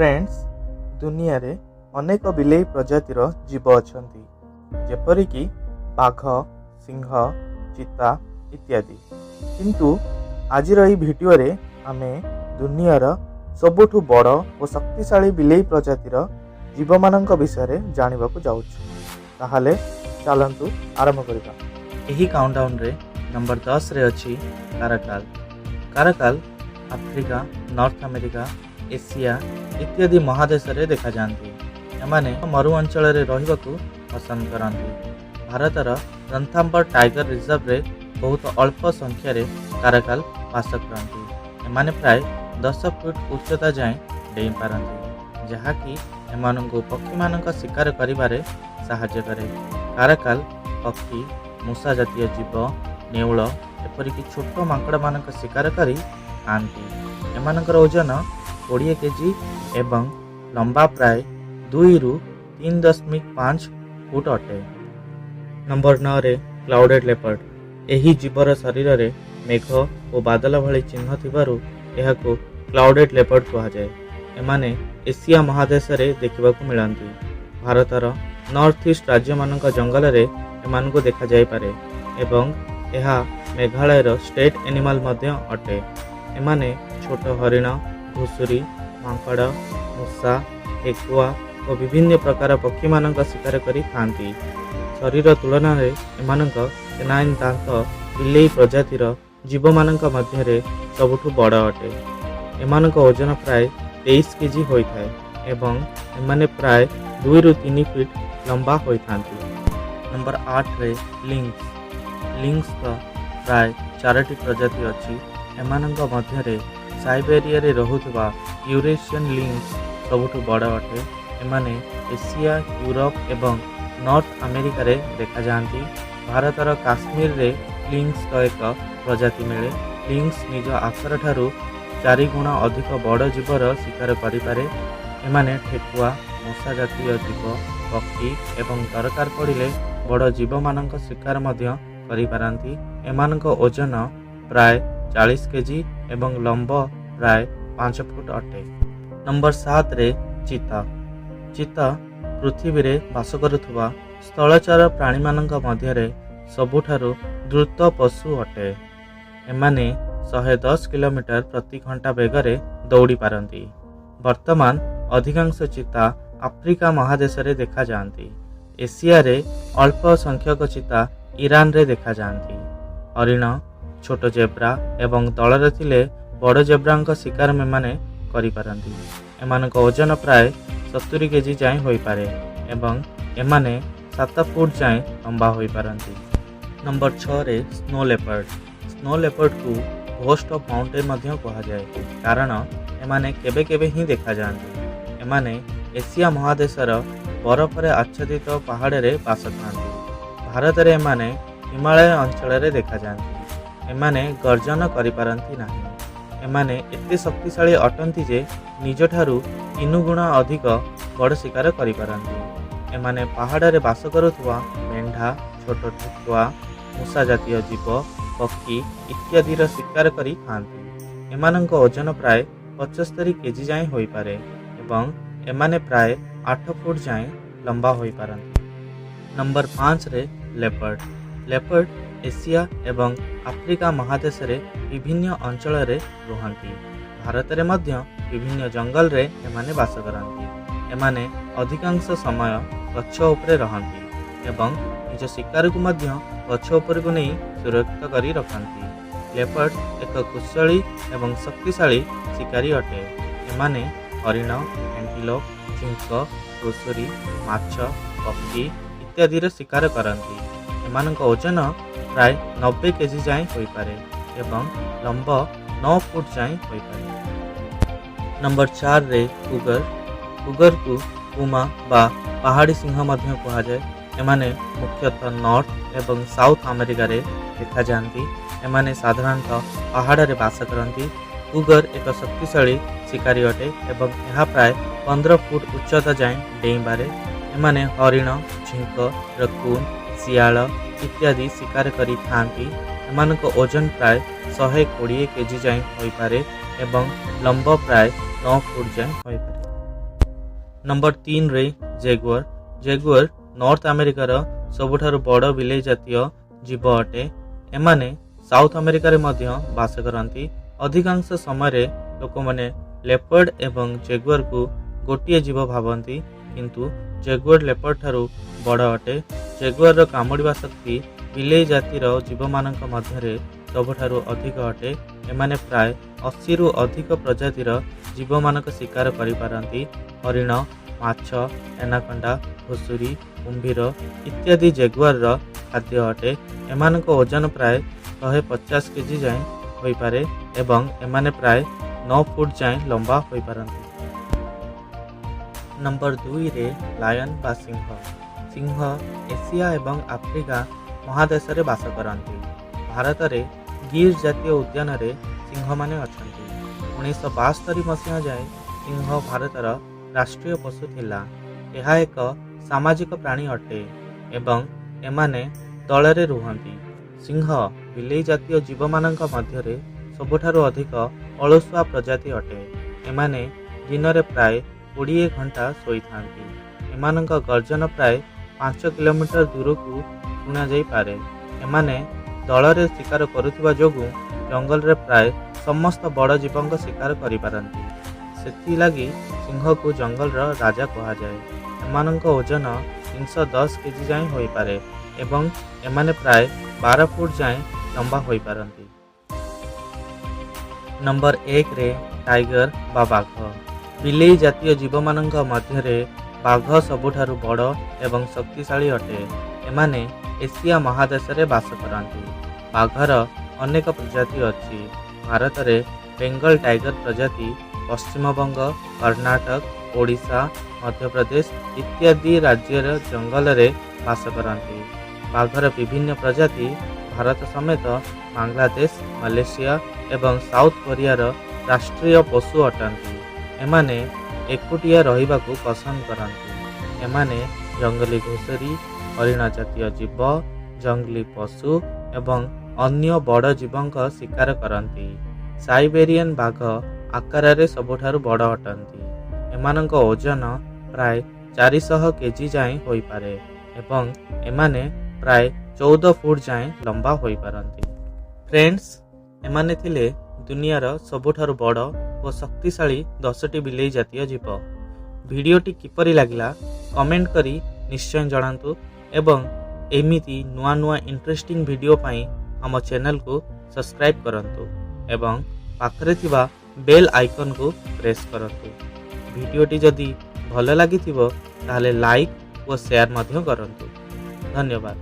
Friends, ଦୁନିଆରେ ଅନେକ ବିଲେଇ ପ୍ରଜାତିର ଜୀବ ଅଛନ୍ତି, ଯେପରିକି ବାଘ, ସିଂହ, ଚିତା ଇତ୍ୟାଦି। କିନ୍ତୁ ଆଜିର ଏହି ଭିଡ଼ିଓରେ ଆମେ ଦୁନିଆର ସବୁଠୁ ବଡ଼ ଓ ଶକ୍ତିଶାଳୀ ବିଲେଇ ପ୍ରଜାତିର ଜୀବମାନଙ୍କ ବିଷୟରେ ଜାଣିବାକୁ ଯାଉଛୁ। ତାହେଲେ ଚାଲନ୍ତୁ ଆରମ୍ଭ କରିବା। ଏହି କାଉଣ୍ଟଡାଉନରେ ନମ୍ବର 10ରେ ଅଛି କାରାକାଲ। କାରାକାଲ ଆଫ୍ରିକା, ନର୍ଥ ଆମେରିକା, ଏସିଆ ଇତ୍ୟାଦି ମହାଦେଶରେ ଦେଖାଯାଆନ୍ତି। ଏମାନେ ମରୁ ଅଞ୍ଚଳରେ ରହିବାକୁ ପସନ୍ଦ କରନ୍ତି। ଭାରତର ରଣଥମ୍ବୋର ଟାଇଗର ରିଜର୍ଭରେ ବହୁତ ଅଳ୍ପ ସଂଖ୍ୟାରେ କାରାକାଲ ବାସ କରନ୍ତି। ଏମାନେ ପ୍ରାୟ 10 ଫୁଟ ଉଚ୍ଚତା ଯାଏଁ ଡେଇଁ ପାରନ୍ତି, ଯାହାକି ଏମାନଙ୍କୁ ପକ୍ଷୀମାନଙ୍କ ଶିକାର କରିବାରେ ସାହାଯ୍ୟ କରେ। କାରାକାଲ ପକ୍ଷୀ, ମୂଷା ଜାତୀୟ ଜୀବ, ନେଉଳ, ଏପରିକି ଛୋଟ ମାଙ୍କଡ଼ମାନଙ୍କ ଶିକାର କରି ଖାଆନ୍ତି। ଏମାନଙ୍କର ଓଜନ 20 କେଜି ଏବଂ ଲମ୍ବା ପ୍ରାୟ 2ରୁ 3.5 ଫୁଟ ଅଟେ। ନମ୍ବର 9ରେ କ୍ଲାଉଡେଡ୍ ଲେପର୍ଡ। ଏହି ଜୀବର ଶରୀରରେ ମେଘ ଓ ବାଦଲ ଭଳି ଚିହ୍ନ ଥିବାରୁ ଏହାକୁ କ୍ଲାଉଡେଡ୍ ଲେପର୍ଡ କୁହାଯାଏ। ଏମାନେ ଏସିଆ ମହାଦେଶରେ ଦେଖିବାକୁ ମିଳନ୍ତି। ଭାରତର ନର୍ଥ ଇଷ୍ଟ ରାଜ୍ୟମାନଙ୍କ ଜଙ୍ଗଲରେ ଏମାନଙ୍କୁ ଦେଖାଯାଇପାରେ ଏବଂ ଏହା ମେଘାଳୟର ଷ୍ଟେଟ୍ ଆନିମାଲ ମଧ୍ୟ ଅଟେ। ଏମାନେ ଛୋଟ ହରିଣ, ଘୁଷୁରୀ, ମାଙ୍କଡ଼, ମୂଷା, ଠେକୁଆ ଓ ବିଭିନ୍ନ ପ୍ରକାର ପକ୍ଷୀମାନଙ୍କ ଶିକାର କରି ଖାଆନ୍ତି। ଶରୀର ତୁଳନାରେ ଏମାନଙ୍କ କେନାଇନ୍ ଦାନ୍ତ ବିଲେଇ ପ୍ରଜାତିର ଜୀବମାନଙ୍କ ମଧ୍ୟରେ ସବୁଠୁ ବଡ଼ ଅଟେ। ଏମାନଙ୍କ ଓଜନ ପ୍ରାୟ 23 କେଜି ହୋଇଥାଏ ଏବଂ ଏମାନେ ପ୍ରାୟ 2ରୁ 3 ଫିଟ ଲମ୍ବା ହୋଇଥାନ୍ତି। Number 8ରେ links. ଲିଙ୍କ୍ସର ପ୍ରାୟ ଚାରୋଟି ପ୍ରଜାତି ଅଛି। ଏମାନଙ୍କ ମଧ୍ୟରେ ସାଇବେରିଆରେ ରହୁଥିବା ୟୁରେସିଆନ୍ ଲିଙ୍କ୍ସ ସବୁଠୁ ବଡ଼ ଅଟେ। ଏମାନେ ଏସିଆ, ୟୁରୋପ ଏବଂ ନର୍ଥ ଆମେରିକାରେ ଦେଖାଯାଆନ୍ତି। ଭାରତର କାଶ୍ମୀରରେ ଲିଙ୍କ୍ସର ଏକ ପ୍ରଜାତି ମିଳେ। ଲିଙ୍କ୍ସ ନିଜ ଆକାରଠାରୁ 4 ଗୁଣ ଅଧିକ ବଡ଼ ଜୀବର ଶିକାର କରିପାରେ। ଏମାନେ ଠେକୁଆ, ମୂଷା ଜାତୀୟ ଜୀବ, ପକ୍ଷୀ ଏବଂ ଦରକାର ପଡ଼ିଲେ ବଡ଼ ଜୀବମାନଙ୍କ ଶିକାର ମଧ୍ୟ କରିପାରନ୍ତି। ଏମାନଙ୍କ ଓଜନ ପ୍ରାୟ 40 କେଜି ଏବଂ ଲମ୍ବ ପ୍ରାୟ 5 ଫୁଟ ଅଟେ। ନମ୍ବର 7ରେ ଚିତା। ଚିତା ପୃଥିବୀରେ ବାସ କରୁଥିବା ସ୍ଥଳଚର ପ୍ରାଣୀମାନଙ୍କ ମଧ୍ୟରେ ସବୁଠାରୁ ଦ୍ରୁତ ପଶୁ ଅଟେ। ଏମାନେ 110 କିଲୋମିଟର ପ୍ରତି ଘଣ୍ଟା ବେଗରେ ଦୌଡ଼ି ପାରନ୍ତି। ବର୍ତ୍ତମାନ ଅଧିକାଂଶ ଚିତା ଆଫ୍ରିକା ମହାଦେଶରେ ଦେଖାଯାଆନ୍ତି। ଏସିଆରେ ଅଳ୍ପ ସଂଖ୍ୟକ ଚିତା ଇରାନରେ ଦେଖାଯାଆନ୍ତି। ହରିଣ, ଛୋଟ ଜେବ୍ରା ଏବଂ ଦଳରେ ଥିଲେ ବଡ଼ ଜେବ୍ରାଙ୍କ ଶିକାର ଏମାନେ କରିପାରନ୍ତି। ଏମାନଙ୍କ ଓଜନ ପ୍ରାୟ 70 କେଜି ଯାଏଁ ହୋଇପାରେ ଏବଂ ଏମାନେ 7 ଫୁଟ ଯାଏଁ ଲମ୍ବା ହୋଇପାରନ୍ତି। ନମ୍ବର 6ରେ ସ୍ନୋ ଲେପର୍ଡ। ସ୍ନୋ ଲେପର୍ଡକୁ ଘୋଷ୍ଟ ଅଫ୍ ମାଉଣ୍ଟେନ୍ ମଧ୍ୟ କୁହାଯାଏ, କାରଣ ଏମାନେ କେବେ କେବେ ହିଁ ଦେଖାଯାଆନ୍ତି। ଏମାନେ ଏସିଆ ମହାଦେଶର ବରଫରେ ଆଚ୍ଛାଦିତ ପାହାଡ଼ରେ ବାସ କରନ୍ତି। ଭାରତରେ ଏମାନେ ହିମାଳୟ ଅଞ୍ଚଳରେ ଦେଖାଯାଆନ୍ତି। ଏମାନେ ଗର୍ଜନ କରିପାରନ୍ତି ନାହିଁ। ଏମାନେ ଏତେ ଶକ୍ତିଶାଳୀ ଅଟନ୍ତି ଯେ ନିଜଠାରୁ 3 ଗୁଣ ଅଧିକ ବଡ଼ ଶିକାର କରିପାରନ୍ତି। ଏମାନେ ପାହାଡ଼ରେ ବାସ କରୁଥିବା ମେଣ୍ଢା, ଛୋଟ ଠେକୁଆ, ମୂଷା ଜାତୀୟ ଜୀବ, ପକ୍ଷୀ ଇତ୍ୟାଦିର ଶିକାର କରି ଖାଆନ୍ତି। ଏମାନଙ୍କ ଓଜନ ପ୍ରାୟ 75 କେଜି ଯାଏଁ ହୋଇପାରେ ଏବଂ ଏମାନେ ପ୍ରାୟ 8 ଫୁଟ ଯାଏଁ ଲମ୍ବା ହୋଇପାରନ୍ତି। Number 5ରେ leopard. ଲେପର୍ଡ ଏସିଆ ଏବଂ ଆଫ୍ରିକା ମହାଦେଶରେ ବିଭିନ୍ନ ଅଞ୍ଚଳରେ ରୁହନ୍ତି। ଭାରତରେ ମଧ୍ୟ ବିଭିନ୍ନ ଜଙ୍ଗଲରେ ଏମାନେ ବାସ କରନ୍ତି। ଏମାନେ ଅଧିକାଂଶ ସମୟ ଗଛ ଉପରେ ରହନ୍ତି ଏବଂ ନିଜ ଶିକାରକୁ ମଧ୍ୟ ଗଛ ଉପରକୁ ନେଇ ସୁରକ୍ଷିତ କରି ରଖନ୍ତି। ଲେପର୍ଡ ଏକ କୁଶଳୀ ଏବଂ ଶକ୍ତିଶାଳୀ ଶିକାରୀ ଅଟେ। ଏମାନେ ହରିଣ, ଆଣ୍ଟିଲୋପ, ଝିଙ୍କ, ଘୁଷୁରୀ, ମାଛ, ପକ୍ଷୀ ଇତ୍ୟାଦିର ଶିକାର କରନ୍ତି। ଏମାନଙ୍କ ଓଜନ ପ୍ରାୟ 90 କେଜି ଯାଏଁ ହୋଇପାରେ ଏବଂ ଲମ୍ବ 9 ଫୁଟ ଯାଏଁ ହୋଇପାରେ। ନମ୍ବର 4ରେ କୁଗର। କୁଗରକୁ ପୁମା ବା ପାହାଡ଼ି ସିଂହ ମଧ୍ୟ କୁହାଯାଏ। ଏମାନେ ମୁଖ୍ୟତଃ ନର୍ଥ ଏବଂ ସାଉଥ ଆମେରିକାରେ ଦେଖାଯାଆନ୍ତି। ଏମାନେ ସାଧାରଣତଃ ପାହାଡ଼ରେ ବାସ କରନ୍ତି। କୁଗର ଏକ ଶକ୍ତିଶାଳୀ ଶିକାରୀ ଅଟେ ଏବଂ ଏହା ପ୍ରାୟ 15 ଫୁଟ ଉଚ୍ଚତା ଯାଏଁ ଡେଇଁପାରେ। ଏମାନେ ହରିଣ, ଝିଙ୍କ, ରକୁନ୍, ଶିଆଳ ଇତ୍ୟାଦି ଶିକାର କରି ଖାଆନ୍ତି। ଏମାନଙ୍କ ଓଜନ ପ୍ରାୟ 120 କେଜି ଯାଏଁ ହୋଇପାରେ ଏବଂ ଲମ୍ବ ପ୍ରାୟ 9 ଫୁଟ ଯାଏଁ ହୋଇପାରେ। ନମ୍ବର 3ରେ ଜେଗୁଆର। ଜେଗୁଆର ନର୍ଥ ଆମେରିକାର ସବୁଠାରୁ ବଡ଼ ବିଲେଇ ଜାତୀୟ ଜୀବ ଅଟେ। ଏମାନେ ସାଉଥ ଆମେରିକାରେ ମଧ୍ୟ ବାସ କରନ୍ତି। ଅଧିକାଂଶ ସମୟରେ ଲୋକମାନେ ଲେପର୍ଡ ଏବଂ ଜେଗୁଆରକୁ ଗୋଟିଏ ଜୀବ ଭାବନ୍ତି, କିନ୍ତୁ ଜେଗୁଆର ଲେପର୍ଡ ଠାରୁ ବଡ଼ ଅଟେ। ଜେଗୁଆରର କାମୁଡ଼ିବା ଶକ୍ତି ବିଲେଇ ଜାତିର ଜୀବମାନଙ୍କ ମଧ୍ୟରେ ସବୁଠାରୁ ଅଧିକ ଅଟେ। ଏମାନେ ପ୍ରାୟ 80ରୁ ଅଧିକ ପ୍ରଜାତିର ଜୀବମାନଙ୍କ ଶିକାର କରିପାରନ୍ତି। ହରିଣ, ମାଛ, ଏନାକୋଣ୍ଡା, ଘୁଷୁରୀ, କୁମ୍ଭୀର ଇତ୍ୟାଦି ଜେଗୁଆରର ଖାଦ୍ୟ ଅଟେ। ଏମାନଙ୍କ ଓଜନ ପ୍ରାୟ 150 କେଜି ଯାଏଁ ହୋଇପାରେ ଏବଂ ଏମାନେ ପ୍ରାୟ 9 ଫୁଟ ଯାଏଁ ଲମ୍ବା ହୋଇପାରନ୍ତି। ନମ୍ବର 2ରେ ଲାୟନ ବା ସିଂହ। ସିଂହ ଏସିଆ ଏବଂ ଆଫ୍ରିକା ମହାଦେଶରେ ବାସ କରନ୍ତି। ଭାରତରେ ଗିର୍ ଜାତୀୟ ଉଦ୍ୟାନରେ ସିଂହମାନେ ଅଛନ୍ତି। 1972 ମସିହା ଯାଏଁ ସିଂହ ଭାରତର ରାଷ୍ଟ୍ରୀୟ ପଶୁ ଥିଲା। ଏହା ଏକ ସାମାଜିକ ପ୍ରାଣୀ ଅଟେ ଏବଂ ଏମାନେ ଦଳରେ ରୁହନ୍ତି। ସିଂହ ବିଲେଇ ଜାତୀୟ ଜୀବମାନଙ୍କ ମଧ୍ୟରେ ସବୁଠାରୁ ଅଧିକ ଅଳସୁଆ ପ୍ରଜାତି ଅଟେ। ଏମାନେ ଦିନରେ ପ୍ରାୟ 20 ଘଣ୍ଟା ଶୋଇଥାନ୍ତି। ଏମାନଙ୍କ ଗର୍ଜନ ପ୍ରାୟ 5 କିଲୋମିଟର ଦୂରକୁ ଶୁଣାଯାଇପାରେ। ଏମାନେ ଦଳରେ ଶିକାର କରୁଥିବା ଯୋଗୁଁ ଜଙ୍ଗଲରେ ପ୍ରାୟ ସମସ୍ତ ବଡ଼ ଜୀବଙ୍କ ଶିକାର କରିପାରନ୍ତି। ସେଥିଲାଗି ସିଂହକୁ ଜଙ୍ଗଲର ରାଜା କୁହାଯାଏ। ଏମାନଙ୍କ ଓଜନ 310 କେଜି ଯାଏଁ ହୋଇପାରେ ଏବଂ ଏମାନେ ପ୍ରାୟ 12 ଫୁଟ ଯାଏଁ ଲମ୍ବା ହୋଇପାରନ୍ତି। ନମ୍ବର 1ରେ ଟାଇଗର ବା ବାଘ। ବିଲେଇ ଜାତୀୟ ଜୀବମାନଙ୍କ ମଧ୍ୟରେ ବାଘ ସବୁଠାରୁ ବଡ଼ ଏବଂ ଶକ୍ତିଶାଳୀ ଅଟେ। ଏମାନେ ଏସିଆ ମହାଦେଶରେ ବାସ କରନ୍ତି। ବାଘର ଅନେକ ପ୍ରଜାତି ଅଛି। ଭାରତରେ ବେଙ୍ଗଲ ଟାଇଗର ପ୍ରଜାତି ପଶ୍ଚିମବଙ୍ଗ, କର୍ଣ୍ଣାଟକ, ଓଡ଼ିଶା, ମଧ୍ୟପ୍ରଦେଶ ଇତ୍ୟାଦି ରାଜ୍ୟର ଜଙ୍ଗଲରେ ବାସ କରନ୍ତି। ବାଘର ବିଭିନ୍ନ ପ୍ରଜାତି ଭାରତ ସମେତ ବାଂଲାଦେଶ, ମାଲେସିଆ ଏବଂ ସାଉଥ କୋରିଆର ରାଷ୍ଟ୍ରୀୟ ପଶୁ ଅଟନ୍ତି। ଏମାନେ ଏକୁଟିଆ ରହିବାକୁ ପସନ୍ଦ କରନ୍ତି। ଏମାନେ ଜଙ୍ଗଲୀ ଘୁଷୁରୀ, ହରିଣ ଜାତୀୟ ଜୀବ, ଜଙ୍ଗଲୀ ପଶୁ ଏବଂ ଅନ୍ୟ ବଡ଼ ଜୀବଙ୍କ ଶିକାର କରନ୍ତି। ସାଇବେରିଆନ ବାଘ ଆକାରରେ ସବୁଠାରୁ ବଡ଼ ଅଟନ୍ତି। ଏମାନଙ୍କ ଓଜନ ପ୍ରାୟ 400 କେଜି ଯାଏଁ ହୋଇପାରେ ଏବଂ ଏମାନେ ପ୍ରାୟ 14 ଫୁଟ ଯାଏଁ ଲମ୍ବା ହୋଇପାରନ୍ତି। ଫ୍ରେଣ୍ଡସ୍, ଏମାନେ ଥିଲେ ଦୁନିଆର ସବୁଠାରୁ ବଡ଼ ଓ ଶକ୍ତିଶାଳୀ 10ଟି ବିଲେଇ ଜାତୀୟ ଜୀବ। ଭିଡ଼ିଓଟି କିପରି ଲାଗିଲା, କମେଣ୍ଟ କରି ନିଶ୍ଚୟ ଜଣାନ୍ତୁ ଏବଂ ଏମିତି ନୂଆ ନୂଆ ଇଣ୍ଟରେଷ୍ଟିଂ ଭିଡ଼ିଓ ପାଇଁ ଆମ ଚ୍ୟାନେଲକୁ ସବସ୍କ୍ରାଇବ୍ କରନ୍ତୁ ଏବଂ ପାଖରେ ଥିବା ବେଲ୍ ଆଇକନ୍କୁ ପ୍ରେସ୍ କରନ୍ତୁ। ଭିଡ଼ିଓଟି ଯଦି ଭଲ ଲାଗିଥିବ, ତାହେଲେ ଲାଇକ୍ ଓ ସେୟାର ମଧ୍ୟ କରନ୍ତୁ। ଧନ୍ୟବାଦ।